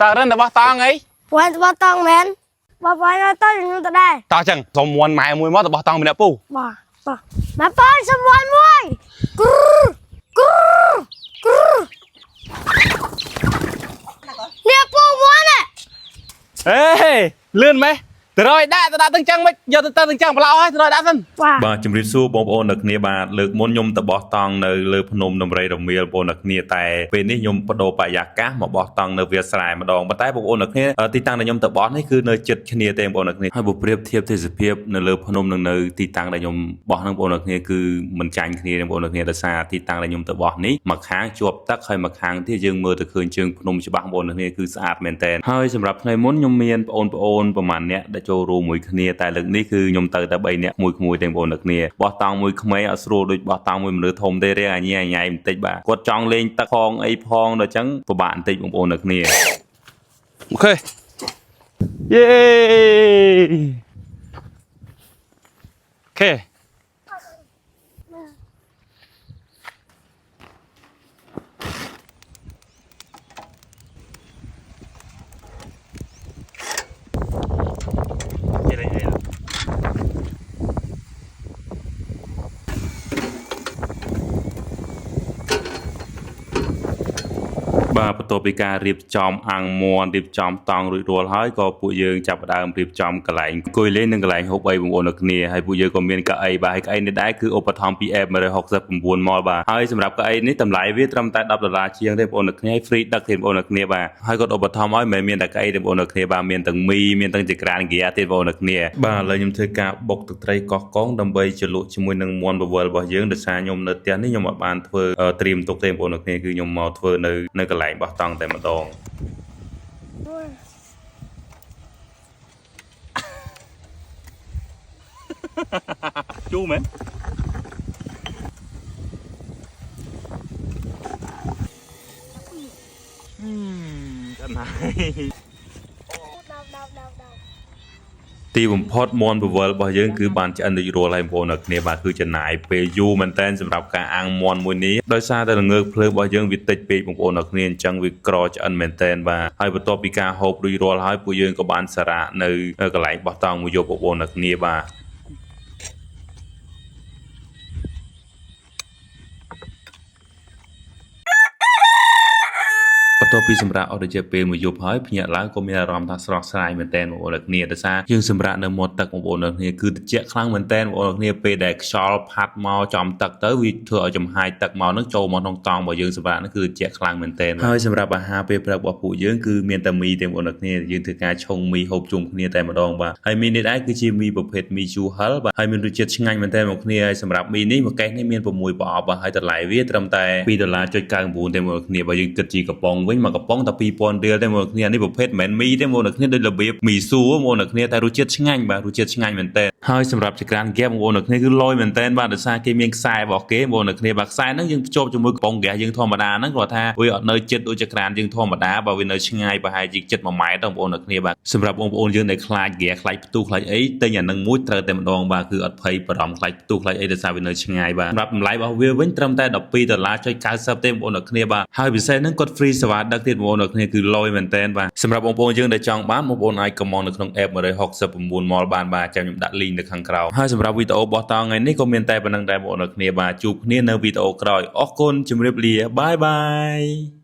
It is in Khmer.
តើរិនទៅបោះតង់អី បងទៅបោះតង់មែនបងបងទៅខ្ញុំទៅដែរ តោះចឹងសុំមួនម៉ែមួយមកទៅបោះតង់ម្នាក់ពូ បាទបាទមកបងសុំមួនមួយគ្រូគ្រូគ្រូនេះពូមួន អេលឿនម៉េះទៅរយដាក់ទៅដាក់ទាំងចឹងមិនយកទៅទៅទាំងចឹងប្រឡោហើយទៅរយដាក់សិន បាទ បាទជំរាបសួរបងប្អូនអ្នកគ្នាបាទលើកមុនខ្ញុំទៅបោះតង់នៅលើភ្នំដំរីរមៀលបងប្អូនអ្នកគ្នាតែពេលនេះខ្ញុំបដូរបរិយាកាសមកបោះតង់នៅវាលស្រែម្ដងប៉ុន្តែបងប្អូនអ្នកគ្នាទីតាំងដែលខ្ញុំទៅបោះនេះគឺនៅជិតគ្នាទេបងប្អូនអ្នកគ្នាហើយបើប្រៀបធៀបទេសភាពនៅលើភ្នំនិងនៅទីតាំងដែលខ្ញុំបោះហ្នឹងបងប្អូនអ្នកគ្នាគឺមិនចាញ់គ្នាទេបងប្អូនអ្នកគ្នាដោយសារទីតាំងដែលខ្ញុំទៅបោះនេះមួយខាងជាប់ទឹកហើយមួយខាងទៀតយើងមើលទៅឃើញជើងភ្នំច្បាស់បងប្អូនអ្នកគ្នាគឺស្អាតមែនទែនហើយសម្រាប់ថ្ងៃមុនខ្ញុំមានបងប្អូនប្រហែលអ្នកដែលចូលរួមមួយគ្នាតែលើកនេះគឺខ្ញុំទៅតែ3នាក់មួយក្មួយទាំងបងប្អូនអ្នកគ្នាបោះតង់មួយក្មេងអត់ស្រួលដូចបោះតង់មួយមនុស្សធំទេរាងអញញ៉ៃបន្តិចបាទគាត់ចង់លេងទឹកផងអីផងដល់អញ្ចឹងពិបាកបន្តិចបងប្អូនអ្នកគ្នា OK យេ OK បាទបន្ទាប់ពីការរៀបចំអាំងមាន់រៀបចំតង់រួចរាល់ហើយក៏ពួកយើងចាប់ផ្ដើមរៀបចំកន្លែងអង្គុយលេងនិងកន្លែងហូបអីបងប្អូននៅគ្នាហើយពួកយើងក៏មានកៅអីបាទហើយកៅអីនេះដែរគឺឧបត្ថម្ភពី app 169 mall បាទហើយសម្រាប់កៅអីនេះតម្លៃវាត្រឹមតែ10ដុល្លារជាងទេបងប្អូននៅគ្នាហើយ free ដឹកទេបងប្អូននៅគ្នាបាទហើយគាត់ឧបត្ថម្ភឲ្យមិនមែនមានតែកៅអីទេបងប្អូននៅគ្នាបាទមានទាំងមីមានទាំងចក្រានហ្គាទៀតបងប្អូននៅគ្នាបាទឥឡូវខ្ញុំធ្វើការបុកទឹកត្រីកោះកុងដើម្បីជ្រលក់ជាមួយនឹងមាន់បវលរបស់យើងដោយសារខ្ញុំនៅផ្ទះនេះខ្ញុំអត់បានធ្វើត្រៀមទុកទេបងប្អូននៅគ្នាគឺខ្ញុំមកធ្វើនៅកន្លែងបោះតង់តែម្ដង ជូរមែនអឺណា ដៅដៅដៅដៅ ទីបំផុតមាន់ពវល់របស់យើងគឺបានឆ្អិនរួចរាល់ហើយបងប្អូនអ្នកគ្នាបាទគឺចំណាយពេលយូរមែនតើសម្រាប់ការអាំងមាន់មួយនេះដោយសារតែល្ងើកភ្លើងរបស់យើងវាតិចពេកបងប្អូនអ្នកគ្នាអញ្ចឹងវាក្រឆ្អិនមែនតើបាទហើយបន្ទាប់ពីការហូបរួចរាល់ហើយពួកយើងក៏បានសារៈនៅកន្លែងបោះតង់មួយយប់បងប្អូនអ្នកគ្នាបាទ បន្ទាប់ពីសម្រាប់អស់រយៈពេលមួយយប់ហើយភ្ញាក់ឡើងក៏មានអារម្មណ៍ថាស្រស់ស្រាយមែនទែនបងប្អូនអ្នកគ្នាដោយសារយើងសម្រាប់នៅមាត់ទឹកបងប្អូនអ្នកគ្នាគឺត្រជាក់ខ្លាំងមែនទែនបងប្អូនអ្នកគ្នាពេលដែលខ្យល់ផាត់មកចំទឹកទៅវាធ្វើឲ្យចំហាយទឹកមកនឹងចូលមកក្នុងតង់របស់យើងសម្រាប់នោះគឺត្រជាក់ខ្លាំងមែនទែនហើយសម្រាប់អាហារពេលព្រឹករបស់ពួកយើងគឺមានតែមីទេបងប្អូនអ្នកគ្នាយើងធ្វើការឆុងមីហូបជុំគ្នាតែម្ដងបាទហើយមីនេះដែរគឺជាមីប្រភេទមីជូហិលបាទហើយមានរសជាតិឆ្ងាញ់មែនទែនបងប្អូនគ្នាហើយសម្រាប់មីនេះមួយកេះនេះមាន6ប្រអប់បាទហើយតម្លៃវាត្រឹមតែ2ដុល្លារចុច99ទេបងប្អូនគ្នាបើយើងគិតជាកំប៉ុងវិញមួយកំប៉ុងតែ2000រៀលទេបងប្អូនគ្នានេះប្រភេទមិនមែនមីទេបងប្អូនគ្នាដូចរបៀបមីស៊ូបងប្អូនគ្នាតែរសជាតិឆ្ងាញ់បាទរសជាតិឆ្ងាញ់មែនទែនហើយសម្រាប់ចក្រានហ្គាសបងប្អូនគ្នាគឺលយមែនទែនបាទដោយសារគេមានខ្សែរបស់គេបងប្អូនគ្នាបាទខ្សែហ្នឹងយើងភ្ជាប់ជាមួយកំប៉ុងហ្គាសយើងធម្មតាហ្នឹងគាត់ថាវាអត់នៅចិត្តដូចចក្រានយើងធម្មតាបើវានៅឆ្ងាយប្រហែលជាចិត្ត1ម៉ែត្របងប្អូនគ្នាបាទសម្រាប់បងប្អូនយើងដែលខ្លាចហ្គាសខ្លាចផ្ទុះខ្លាចអីទិញអាហ្នឹងមួយត្រូវតែម្ដងបាទគឺអត់ភ័យបារម្ភខ្លាចផ្ទុះខ្លាចអីដោយសារវានៅឆ្ងាយបាទសម្រាប់តម្លៃរបស់វាវិញត្រឹមតែ12ដុល្លារចុច90ទេបងប្អូនគ្នាបាទហើយពិសេសហ្នឹងគាត់ free សេវាដឹកទៀតបងប្អូនគ្នាគឺលយមែនតើបាទសម្រាប់បងប្អូនយើងដែលចង់បានបងប្អូនអាចកម្មង់នៅក្នុង app 169 mall បានបាទចាំខ្ញុំដាក់ link នៅខាងក្រោមហើយសម្រាប់វីដេអូរបស់តថ្ងៃនេះក៏មានតែប៉ុណ្្នឹងដែរបងប្អូនគ្នាបាទជួបគ្នានៅវីដេអូក្រោយអរគុណជម្រាបលាបាយបាយ។